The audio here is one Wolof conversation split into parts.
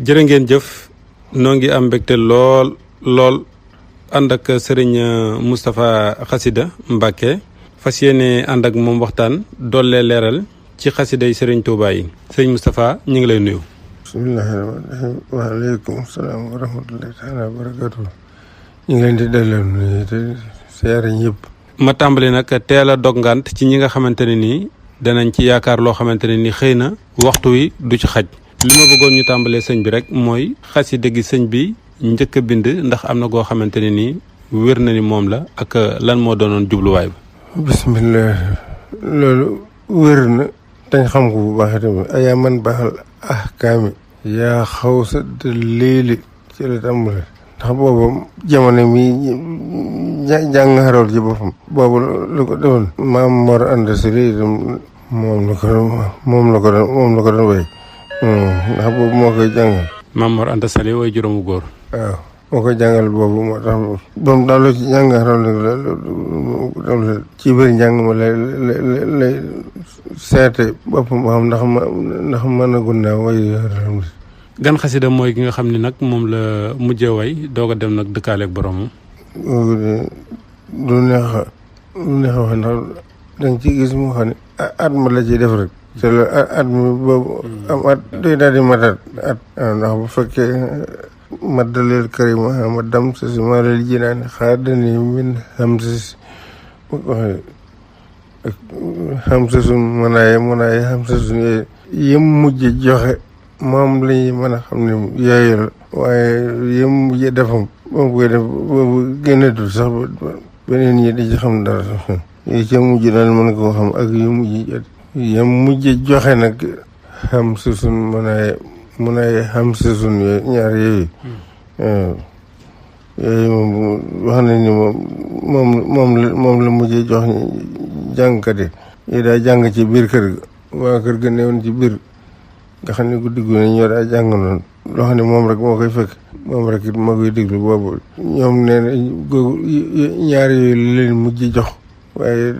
jërë ngeen jëf noo ngi am mbégte lool ànd ak sëriñ Moustapha Xasida Mbàkke fas yéene ànd ak moom waxtaan doole leeral ci xasida yi sëriñ Touba yi sëriñ Moustapha ñu ngi lay nuyu. bismillahi rahmaani rahiim waaleykum salaam wa rahmatullahi taala wa barakatuh. ñu ngi leen di delloo nuyu te siyaare ñëpp. ma tàmbali nag teel a dog ngant ci ñi nga xamante ne nii danañ ci yaakaar loo xamante ne nii xëy na waxtu wi du ci xaj. li ma bëggoon ñu tàmbalee sëñ bi rek mooy xasida gi sëñ bi njëkk a bind ndax am na goo xamante ne nii wér na ni moom la ak lan moo doonoon jubluwaay ba. bismillah loolu wér na dañ xam ko bu baax tamit ayaa man baaxal ahkaami yaa xaw sa de léeli ci la tàmbale ndax boobu jamono mi jàng xarool ci boppam boobu lu ko defoon maam Mor Anta Sali itam moom la ko doon wéy ndax boobu moo koy jàngal. Maam Mor Anta Sali way juróomu góor. waaw moo koy jàngal boobu moo tax ba mu daal ci jàng xarool la ci biir njàng ma lay seete boppam boo xam ndax mën a gunnaaw way. gan xasida mooy gi nga xam ni nag moom la mujjee way doog a dem nag dëkkaaleeg boromam. du neex wax ndax danga ci gis moo xam ne at ma la ciy def rek te la at mi boobu am at day daal di matat at ndax bu fekkee maddaleel karima ma dam sa si ma leel jinaani xaadani min xam si waxee xam sa sun mënaaye xam sa sun yooyu yëm mujj joxe moom lañuy mën a xam ne yooyu la waaye yëm mujj defam moom koy def boobu génnatul sax beneen yi di ci xam dara sax yi ca mujj daal mën koo xam ak yu mujj joxe nag xam sa sun mënaaye xam sa sun yooyu ñaar yooyu yooyu moom wax nañ ni moom la mujjee jox jàngkat yi daa jàng ci biir kër ga waa kër ga newoon ci biir nga xam ne guddi gu ne ñoo daa jàng noonu loo xam ne moom rek moo koy fekk moom rek it moo koy déglu boobu ñoom nee na googu ñaar yooyu la leen mujj jox waaye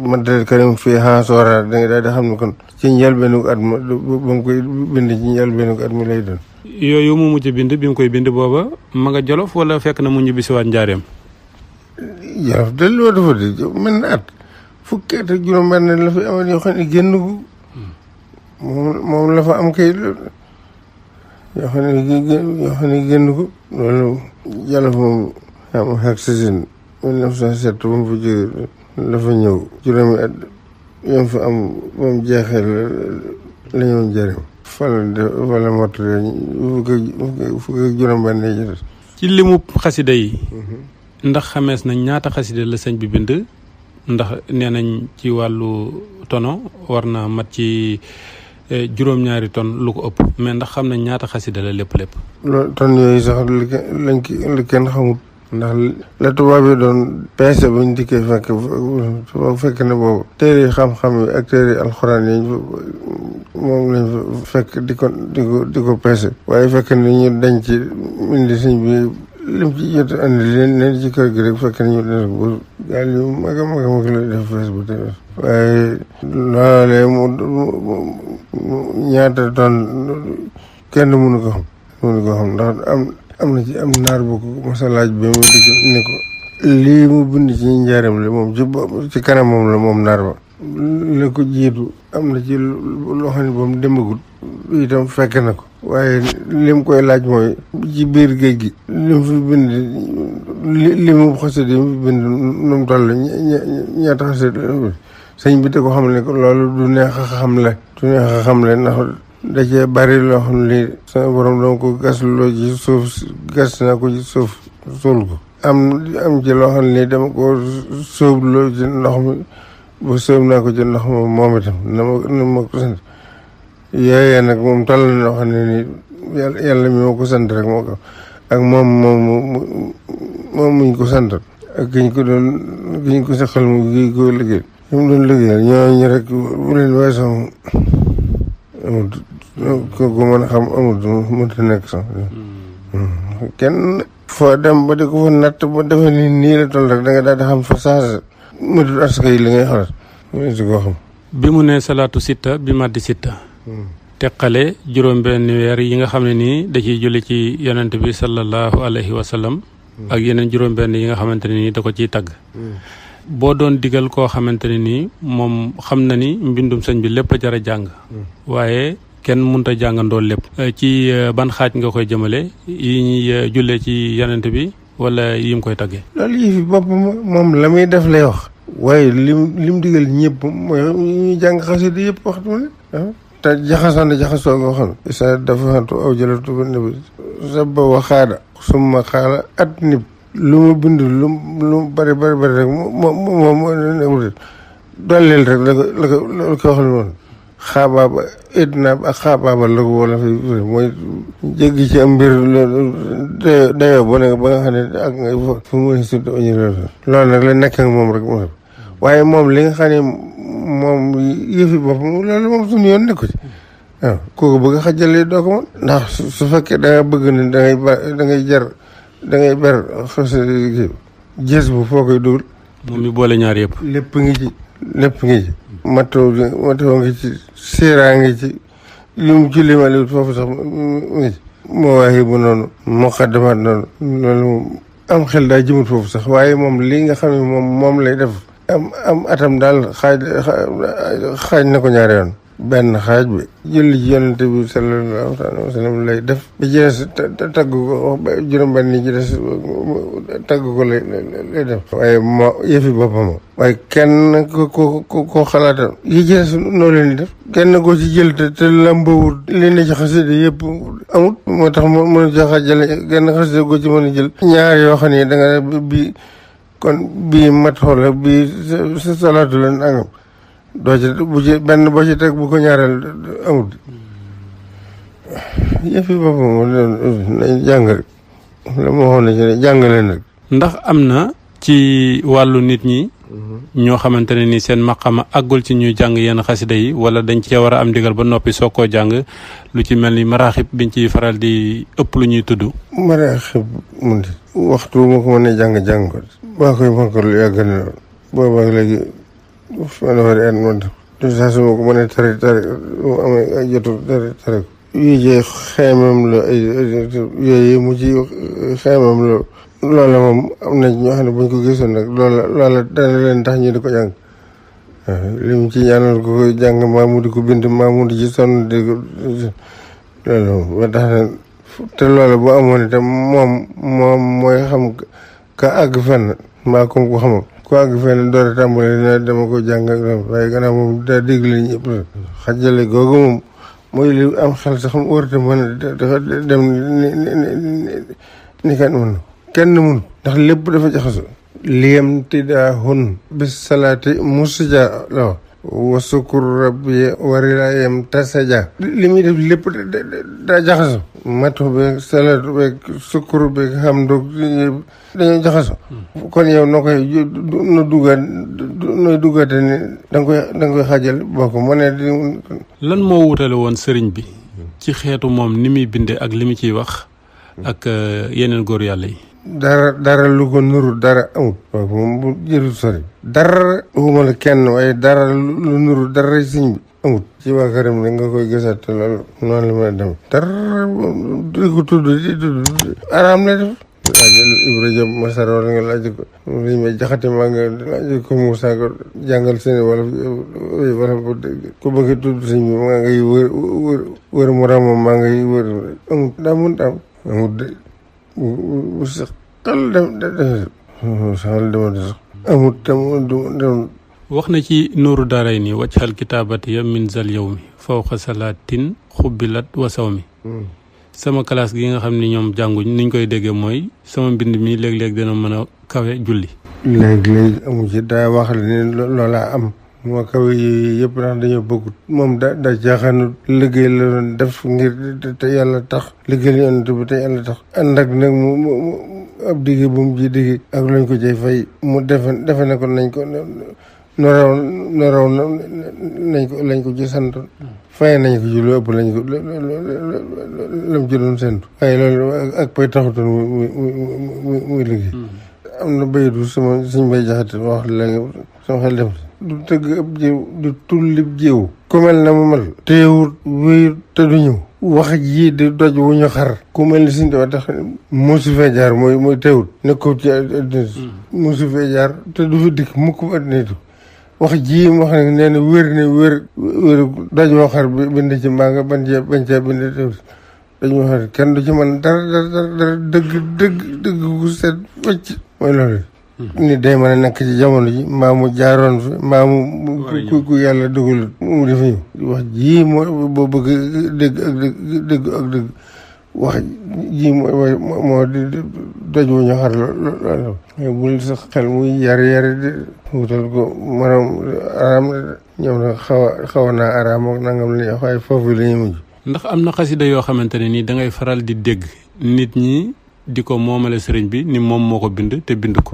maddaleel karim fii xansoora da nga daal di xam ne kon ci njëlbeenu at ma ba mu koy bind ci njëlbeenu at mi lay doon. yooyu mu mujj bind bi mu koy bind booba ma nga Jolof wala fekk na mu ñibbisiwaat njaareem. Jolof de loolu dafa di mel na at fukki at ak juróom-benn la fi amoon yoo xam ne génn ko moom la fa am kay yoo xam ne génn ko loolu Jolof moom am xeeg sasin 1907 ba mu fa jógee la fa ñëw juróomi at yom fa am moom jeexee la ñëw njëriñ fala mottale fukk ak juróom-benn yi jot ci limu xasida yi ndax xamees nañ ñaata xasida la sëñ bi bind ndax nee nañ ci wàllu tono war na mat ci juróom-ñaari ton lu ko ëpp mais ndax xam nañ ñaata xasida la lépp loolu ton yooyu sax li kenn xamut ndax la tubaab yi doon peese buñ dikkee fekk na boobu téere yi xam-xam yi ak téere yi alxuraan yi moom lañ fekk di ko peese waaye fekk na ñu dañ ci indi sëñ bi lim ci jot andi leen ci kër gi rek fekk na ñu def bu gaal yu mag a la def fees bu te waaye loolee mu ñaata ton kenn mënu ko xam ndax am na ci am naar bu ko masalaaj bi mu digg ni ko lii mu bind ci njaaram la moom ci kanam moom la moom naar ba la ko jiitu am na ci loo xam ne ba mu demagul itam fekk na ko waaye lim koy laaj mooy ci biir géej gi lim fi bind li mu xasida yi mu bind nu mu toll ñaata xasida sëñ bi da ko xam ne ko loolu du neex a xamle ndax da cee bari loo xam ne sama borom dama ko gasloo ci suuf gas naa ko ci suuf suul ko am ci loo xam ne dama ko sóobloo ci ndox mi ba sóob naa ko ci ndox ma moom itam na ma ko sant yooyee nag moom toll na loo xam ne ni yàlla mi ma ko sant rek moo ko ak moom muñ ko sant ak kiñ ko saxal mu gi ko liggéey mu doon liggéeyal ñooñu rek bu leen weesoo amut kooku mën a xam amut mënta nekk sax kenn foo dem ba di ko fa natt ba defe ni nii la toll rek da nga daal di xam fa saasa mëtul aska yi li ngay xalaat mu si koo xam bi mu ne salaatu sitta bi maddi sitta teqale juróom-benn weer yi nga xam ne nii da ciy julli ci yonent bi sallallahu alayhi wa sallam ak yeneen juróom-benn yi nga xamante ne nii da ko ciy tagg. boo doon digal koo xamante ne nii moom xam na ni mbindum sëñ bi lépp a jar a jàng. waaye kenn mënut a jàngandoo lépp. ci ban xaaj nga koy jëmale yi ñuy jullee ci yonent bi wala yi mu koy taggee. loolu yi fi boppam moom la muy def lay wax. waaye lim digal ñëpp mooy ñu jàng xasida yëpp waxtu ma ne. te jaxasoo goo xam ne. isa dafa xantu aw jëlatu ba nabi sabba waxaada summa xaala at nib lu mu bind lu bari rek moom dolleel rek la ko wax noonu xaabaaba idnaab ak xaabaaba la ko wala fi mooy jéggi ci am mbir dayoo ba nga xam ne ak nga fu mu ne surtout añu loolu nag la nekk ak moom rek moom waaye moom li nga xam ne moom yëfi boppam loolu moom suñu yoon nekku ci waaw kooku bëgg a xajalee doo ko mën ndax su fekkee da nga bëgg ne da ngay ber xas gis bu foo koy dugal moom mi boole ñaar yëpp lépp ngi ci matoo ngi ci séeraa ngi ci li mu ci limali foofu sax ngi ci moo waaye bu noonu muqaddamat noonu loolu moom am xel daa jëmut foofu sax waaye moom li nga xam ne moom lay def am atam daal xaaj na ko ñaari yoon benn xaaj bi julli ci yonente bi sallallahu alayhi wa sallam lay def bi ci des tagg ko juróom-benn yi ci des tagg ko lay def waaye moo yëfi boppam waaye kenn ko xalaatal yi ci des noo leen di def kenn koo ci jël te lambawul li ne ci xasida yëpp amut moo tax mën a joxajale genn xasida goo ci mën a jël ñaar yoo xam ne da nga bii kon bii mat xoola bii sa salaatu la nangam doo ci bu ci benn boo ci teg bu ko ñaareel amul yëfi boppam nañ jàng rek la ma waxoon ne ci ne jàng leen rek. ndax am na ci wàllu nit ñi ñoo xamante ne ni seen maqama àggul ci ñuy jàng yenn xasida yi wala dañ cee war a am ndigal ba noppi soog koo jàng lu ci mel ni maraaxib biñ ciy faral di ëpp lu ñuy tudd. maraaxib mun waxtu moo ko mën a jàng ko baa koy mokkal yàgg na lool boobaag léegi fanweeri at moo tax saa su ma ko mënee tari mu amee ay jotu tari ko yu jee xeemam la yooyu mu ci xeemam la loola moom am na ñoo xam ne buñ ko gisoon nag loola dana leen tax ñu di ko jàng li mu ci ñaanal ko koy jàng maa mu di ko bind maa mu di ci sonn di ko loolu moom ba tax na te loola bu amoon itam moom mooy xam ka àgg fenn mbaa comme ko xamam ko àgg fenn door a tàmbali ne dama ko jàng waaye gannaaw moom daa dégg li ñëpp xajale googu moom mooy li am xel sax mu wërte mën a dafa dem ni kan mën kenn mun ndax lépp dafa jaxaso liyam tiddaa hun bis salaati musja la wa sukur rabbi warilayam tasaja li muy def lépp daa jaxaso matu beeg salaatu beeg sukkur beeg xam doog dañoo jaxaso kon yow noo koy nooy duggaate ni da nga koy xaajal boo ko mënee di lan moo wutale woon sëriñ bi ci xeetu moom ni muy binde ak li mu ciy wax ak yeneen góor yàlla yi dara lu ko nuru dara amut waaw moom bu jërul sori dara waxuma la kenn waaye dara lu nuru dara sëñ bi amut ci waa këram ne nga koy gisaat te loolu noonu la mën a dem dara di ko tudd araam la def laajal Ibra Diop Masar wala nga laaj ko li may jaxate maa nga laaj ko Moussa ko jàngal seen wala ko bëgg tudd sëñ bi maa ngay wër mu ramam maa ngay wër amut daa mun am amut de bu sax xal dema sax amut tam wax na ci nuuru daaray nii waccal kitaabati ya min zal yow mi fawqa salaatin xubbilat wasaw mi sama classe gi nga xam ni ñoom jànguñ niñ koy déggee mooy sama mbind mi léeg-léeg dina mën a kawe julli léegi amu ci daa wax ne loolaa am moo kawe yooyu yëpp ndax dañoo bëggut moom da jaaxaanu liggéey la doon def ngir te yàlla tax liggéey la yonent bi te yàlla tax ànd ak nag mu ab digge bu mu ji digge ak lañ ko cay fay mu defe ne ko nañ ko no raw lañ ko ci santoon fay nañ ko ci lu ëpp lañ ko lam ci doon sentu waaye loolu ak pay taxutoon muy liggéey am na baydu sama suñ bay jaxate wax léegi sama xel dem du tëgg ab jiw du tullib jiw ku mel na mu mel teewut wéyut te du ñëw wax ji di doj wu ñu xar ku mel ni Sëñ Tuubaa tax mosu fee jaar mooy teewut nekkul ci àddina mosu fee jaar te du fi dikk mukk àddina wax ji mu wax ne nee na wér doj woo xar bind ci mbaa nga bañ cee bind teewut dañu wax kenn du ci mën dara dëgg gu set wëcc mooy loolu nit day mën a nekk ci jamono ji mbaa mu jaaroon fi mbaa mu ku yàlla dugal mu defa ñëw wax ji moo boo bëgg dëgg wax ji moo di doj wu ñu xar loolu bul sax xel muy yari di wutal ko maanaam araam ñoom nag xaw naa araam ak nangam la ñuy wax waaye foofu la ñuy mujj. ndax am na xasida yoo xamante ne nii da ngay faral di dégg nit ñi di ko moomale sëriñ bi ni moom moo ko bind te bind ko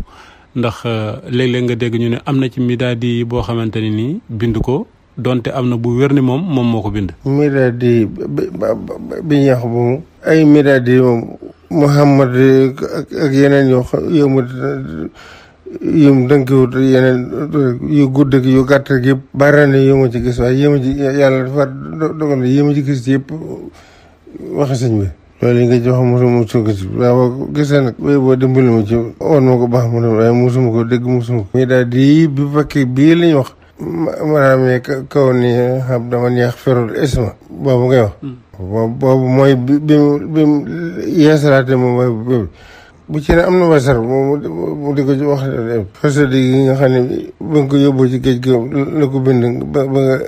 ndax léeg-léeg nga dégg ñu ne am na ci midaadi boo xamante ne nii bind ko donte am na bu wér ni moom moo ko bind. midaadi bi ñu wax boobu ay midaadi moom Muhammad ak yeneen yoo xam yum dënkiwut yeneen yu gudd ak yu gàtt ak yëpp bari na yu ma ci gis waaye yéma ci yàlla dafa dogal na yéma ci gis yëpp waxi sëñ bi loolu yi nga ci wax mosuma ko gis waaw gisee nag boo dimbali ma ci woon ma ko baax mu ne waaye mosuma ko dégg mosuma ko mi daal di bi fekkee bii lañ wax maanaam kaw ni xam dama neex ferul isma boobu ngay wax boobu mooy bi mu yeesalaate moom mooy bu ci ne am na wasar mu di ko ci wax xasida yi nga xam ne ba nga ko yóbboo ci géej gi la ko bind ba nga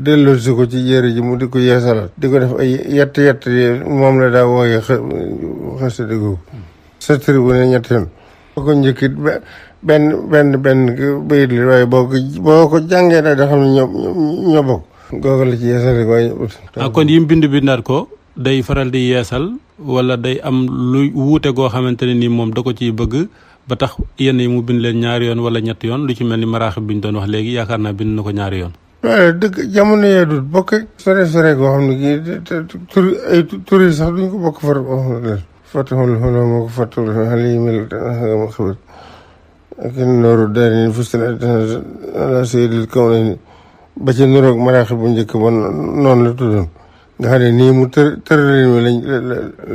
delloosi ko ci yére ji mu di ko yeesalaat di ko def ay yett moom la daa wooyee xasida googu satri bu ne ñett yoon boo ko njëkkit benn bayit li waaye boo ko jàngee daal da xam ne ñoo bokk googu la ci yeesal rek waaye kon yim bindaat ko day faral di yeesal wala day am lu wuute goo xamante ne ni moom da ko ciy bëgg ba tax yenn yi mu bind leen ñaari yoon wala ñetti yoon lu ci mel ni maraaxib bi ñu doon wax léegi yaakaar naa bind na ko ñaari yoon. waaw dëgg jamono yee dul bokk sore goo xam ne kii tur yi sax duñ ko bokk far fàttewul xanaa moo ko fàttewul xale yi mel ma xabat ak nooru daari ni fustal ala sayyidil kawni ba ci nuroog maraaxib bu njëkk ba noonu la tuddoon nga xam ne nii mu tëralin mi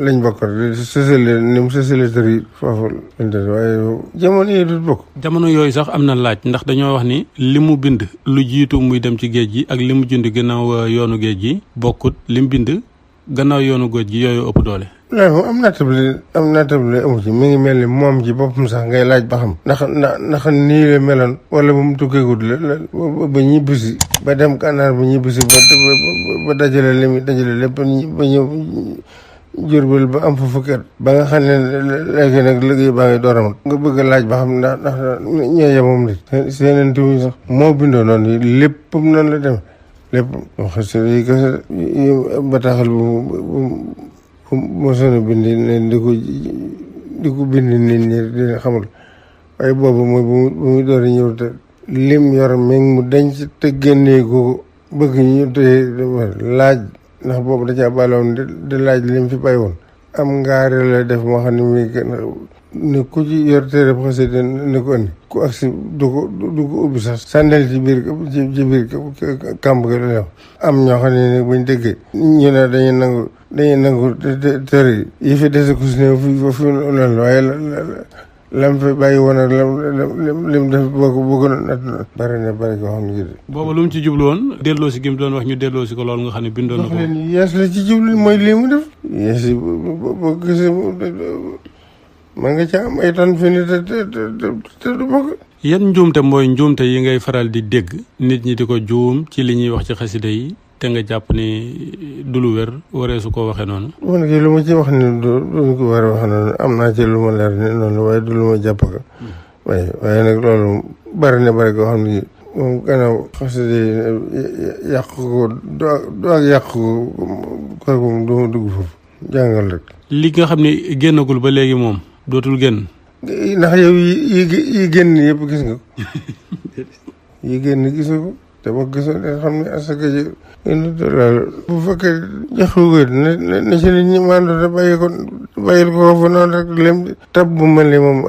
lañ bokk sësale ni mu sësale tër yi foofu waaye jamono yi du bokk. jamono yooyu sax am na laaj ndax dañoo wax ni li mu bind lu jiitu muy dem ci géej gi ak li mu bind gannaaw yoonu géej gi bokkut li mu bind gannaaw yoonu géej gi yooyu ëpp doole. loolu moom am naatable amu ci mi ngi mel ni moom ci boppam sax ngay laaj ba xam ndax nii la meloon wala bu mu tukkeegul la ba ñibbisi ba dem Gànnaar ba ñibbisi ba dajale li muy dajale lépp ba ñëw Jurbel ba am fa fukki at ba nga xam ne léegi nag liggéey baa ngi door a mat nga bëgg a laaj ba xam ndax ñoo yemoom nit seeneen tuuti sax moo bindoo noonu léppam noonu la dem lépp wax yi kese bataaxal bu mosoon a bind ne di ko bind nit ñi dina xamul waaye boobu mooy bu muy door a ñëw te lim yor meeg mu denc te génnee ko bëgg ñu te laaj ndax boobu da caa bàyyiwoon di laaj lim fi bàyyi woon am ngaare la def moo xam ne muy ne ku ci yor téere xasida ne ko andi ku agsi du ko ubbi sax sànnel ci biir kàmb ga la am ñoo xam ne buñ déggee ñu ne dañuy nangu téere yi fi dese ku si ne fi loolu waaye lam fi bàyyi woon ak lim def boo ko bëggoon bari koo xam ne gi boobu lu mu ci jublu woon delloo si gi mu doon wax ñu delloo si ko loolu nga xam ne bindoon na ko yees la ci jublu mooy lii mu def yees yi boo gisee man nga ca am ay tan fi ni te du bokk. yan njuumte mooy njuumte yi ngay faral di dégg nit ñi di ko juum ci li ñuy wax ci xasida yi te nga jàpp ni du lu wér waree su ko waxee noonu. man kay lu ma ci wax ni du ko war a wax noonu am naa ci lu ma leer ni noonu waaye du lu ma jàpp ko. waaye nag loolu bari koo xam ne moom gannaaw xasida yi yàq ko du ak yàq ko kooku moom du ma dugg foofu jàngal rek. li nga xam ne génnagul ba léegi moom dootul génn. ndax yow yi génn yëpp gis nga ko yi génn gis nga ko te boo gisoo nga xam ne asaka ji bu fekkee jaxu na ci nit ñi maandu te bàyyil ko fa noonu rek lém tab bu mel ni moom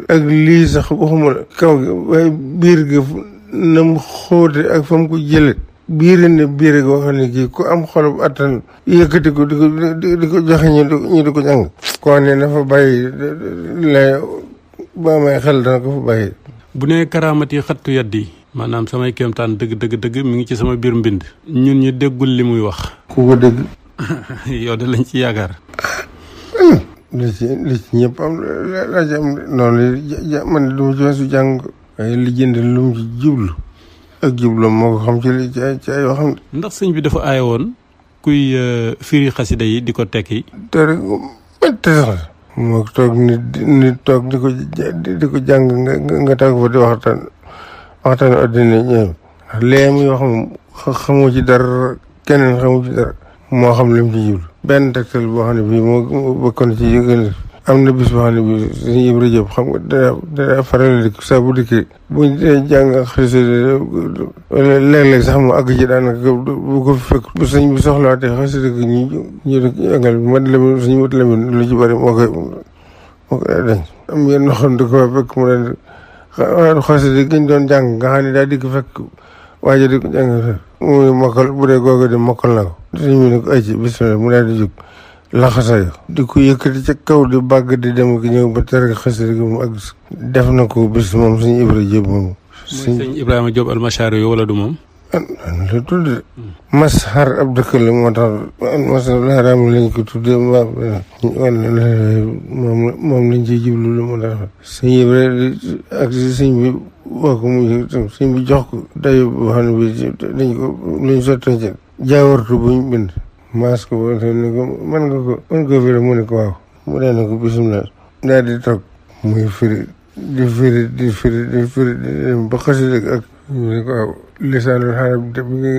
ak lii sax waxuma kaw gi waaye biir gi na mu xóote ak fa mu ko jële biire ne biire goo xam ne kii ku am xolub attan yëkkati ko di ko joxe ñu di ko jàng koo ne na fa bàyyi la ba may xel dana ko fa bàyyi. bu nee karaamati xattu yaddi maanaam samay kéemtaan dëgg mi ngi ci sama biir mbind ñun ñu déggul li muy wax. ku ko dégg. yow de lañ ci yaakaar. li ci ñëpp am la ci am noonu man du ma ci weesu jàng waaye li jënd lu mu ci jublu ak jublu moo ko xam ci li ci ay yoo xam ne. ndax sëñ bi dafa aaye woon kuy firi xasida yi di ko tekki. te rek métti sax moo toog nit toog di ko jàng nga toog fa di waxtaan addina ñëw ndax lee muy wax moom xamoo ci dara keneen xamu ci dara moo xam li mu ci jublu benn tegtal boo xam ne bii moo bokkoon ci yëgal am na bis boo xam ne bii suñu Ibra Jóob xam nga dana faral di saa bu dikkee buñ dee jàng xasida wala léeg-léeg sax mu àgg ci daanaka bu ko fekk bu sëñ bi soxlaatee xasida gi ñu jàngal bi man Lamin suñu wut Lamin lu ci bëri moo koy dañ am yenn xam di ko fekk mu daan xasida gi ñu doon jàng nga xam ne daal di ko fekk waaye di ko jàng muy mokkal bu dee googu di mokkal na ko suñ mu ne ko ay ci bismillah mu daal di jóg laxasayo di ko yëkkati ca kaw di bàgg di dem ki ñëw ba tere xasida gi mu àgg def na ko bis moom suñu Ibra Jóob moom sëñ Ibrahima Jóob almachari yo wala du moom la tudd Mashar ab dëkk la moo tax Mashar laaraam lañ ko tuddee wala moom lañ ciy jublu lu mu def sëñ Ibra ak sëñ bi wax ko muy sëñ bi jox ko dayo boo xam ne bi dañ ko luñ sotti ci jaawartu buñ bind maas ko ba ne ko mën ko firi mu ne ko waaw mu dee na ko bisimilah daal di toog muy firi di dem ba xasida ak mu ne ko waaw lisaanul xarab de bi nga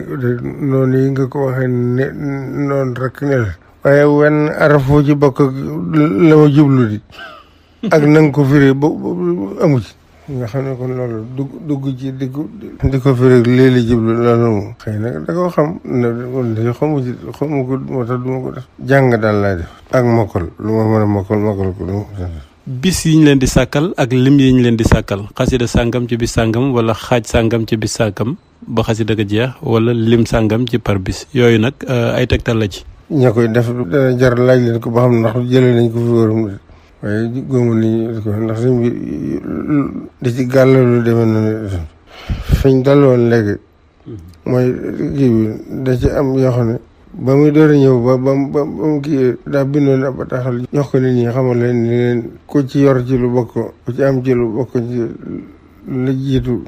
noonu yi nga ko waxee ne noonu rek ne la waaye wenn arafoo ci bokk la ma jublu di ak na nga ko firi ba amu ci nga xam ne kon loolu dugg ci di ko firi lii la jublu loolu moom xëy na da koo xam ne xamu ko moo tax du ma ko def jàng daal laay def ak mokkal lu ma mën a mokkal ko bis yi ñu leen di sàkkal ak lim yi ñu leen di sàkkal xasida sàngam ci bis sàngam wala xaaj sàngam ci bis sàngam ba xasida ga jeex wala lim sàngam ci par bis yooyu nag ay tegtal la ci ña koy def dana jar laaj leen ko ba xam ndax jëlee nañ ko fi wóorum waaye góomul ni ko ndax suñ bi di ci gàllalu demee noonu fiñ dal woon léegi mooy kii bi da ci am yoo xam ne ba muy door a ñëw ba mu kii daa bindoon ab bataaxal jox ko nit ñi xamal leen ni leen ku ci yor ci lu bokk ku ci am ci lu bokk ci la jiitu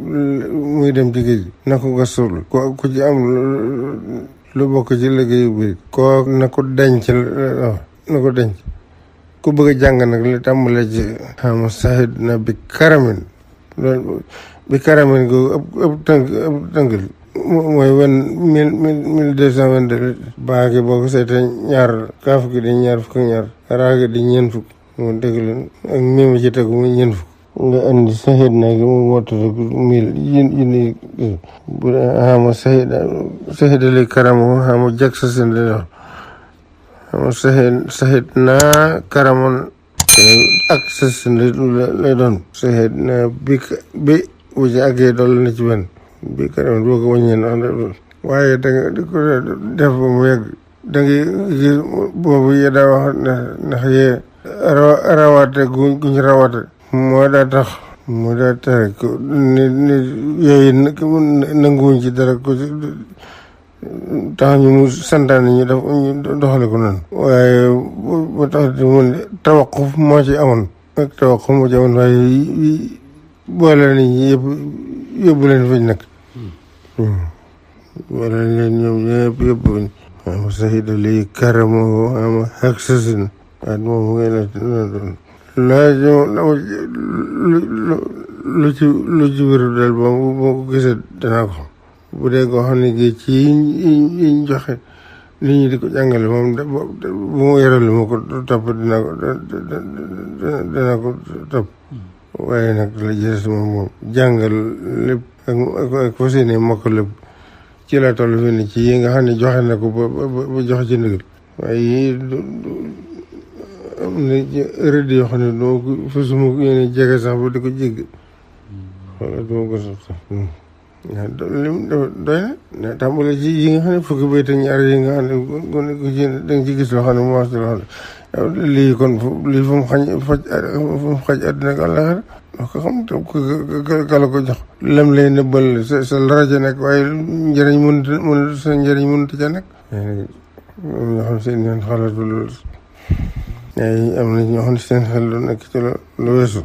muy dem ci géej gi na ko gasul ku ci am lu bokk ci liggéeyu bi koo na ko denc na ko denc ku bëgg a jàng nag li tàmbale ci xam sahid na bi karamin loolu bi karamin googu ëpp tënk mooy 1222 baa gi boo ko seetee ñaar kaaf gi di ñaar fukk ak ñaar raa gi di ñeent fukk mu dégg leen ak mimi ci tegu muy ñeent fukk nga andi sahid na gi mu mottata 1000 bu xama sahidali karamo xama jag sa seen la wax xama sahid naa karamoon ak sa seen lay doon sahid na bi bu ci àggee dool na ci benn bi karamoon boo ko wàññee ndax waaye da nga di ko def ba mu yegg da ngay gis boobu yee daa wax ndax yee rawaate guñ rawaate moo daa tax ko ni yooyu nanguwuñ ci dara ko tax ñu mu santaane ñu doxale ko noonu waaye ba tax di mun tawaquf moo ci amoon ak tawaquf moo ci amoon waaye boole nañ yëpp yóbbu leen fañ nag boole leen ñoom ñëpp yóbbu fañ ama sahida lii karamo ama xaq sasin waat moom mu ngay lu ci wéru daal boo ko gisee danaa ko bu dee koo xam ne gi ci yiñ joxe nit ñi di ko jàngale moom bu ma yorelu ma ko topp danaa ko topp waaye nag la jëles moom jàngal lépp ak fas yéene mokk lépp ci la toll fi ne ci yi nga xam ne joxe na ko ba joxe ci ndigal waaye yi am na rëdd yoo xam ne doo ko fasuma yéene jege sax ba di ko jégg wala duma ko sax lim doy na tàmbale ci yi nga xam ne fukki bayt ak ñaar yi nga xam ne gone ko ci da nga ci gis loo xam ne mu wax ci loo xam ne lii kon lii fu mu xaj àddina ak àllaxira doo ko xam te kala ko jox lam lay nëbbal sa rajo nekk waaye njëriñ mënut sa njëriñ mënut ca nekk ñoo xam seen yoon xalaatu loolu waaye am na ñoo xam ne seen xel lu nekk ci lu weesu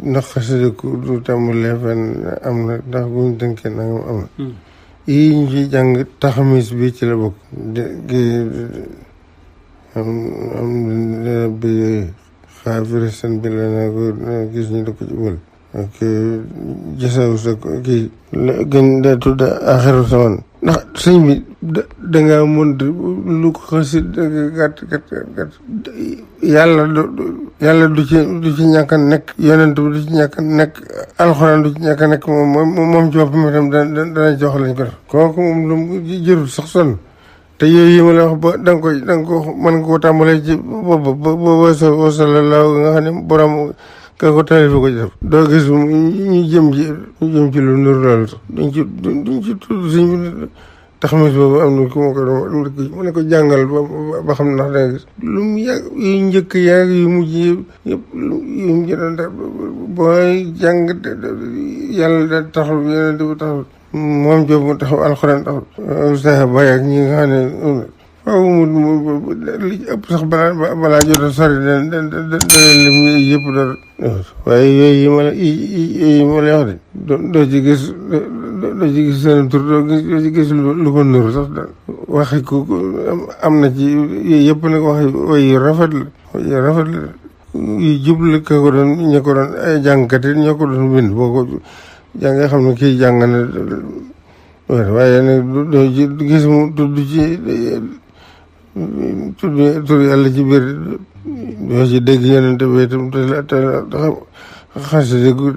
ndax xasida ku du tàmbalee fenn am na ndax buñ tënkee nangam am na yii ñu ci jàng taxamis bi ci la bokk am bi xaafiri seen bi la naa ko gis ñu da ko ci bël ak gisaw sa kii gën da tudd axiru saman ndax sëñ bi dangaa mën lu ko xasi gàtt yàlla du ci ñàkk a nekk yonent bi du ci ñàkk a nekk alxuraan du ci ñàkk a nekk moom ci boppam itam dana jox lañ ko def kooku moom lu jërul sax sonn te yooyu yi ma la wax ba da nga ko mën nga ko tàmbalee ci ba wasalallaahu nga xam ne borom ka ko taalif ko ci def doo gis ñu jëm ci lu nur loolu sax duñ ci tudd suñ taxamis boobu am na ku ma ko mu ne ko jàngal ba xam ndax danga gis lu mu yàgg yu njëkk yàgg yu mujj yëpp yu mu jëdoon def booy jàng yàlla da taxul yeneen bi taxul moom joobu mu taxaw alxuraan taxul sa bay ak ñi nga xam ne waaw mu li ëpp sax balaa jot a sori dana lim yëpp dara waaye yooyu yi ma la wax de doo ci gis seen tur doo ci gis lu ko nur sax da waxi ku am na ci yooyu yëpp nag wax yu rafet la yu jublu ka ko doon ña ko doon ay jàngkat yi ñoo ko doon bind boo ko jàngee xam ne kii jàng na waaye nag doo gis mu tudd ci tur yàlla ci biir doo ci dégg yeneen te itam te xam xasida gu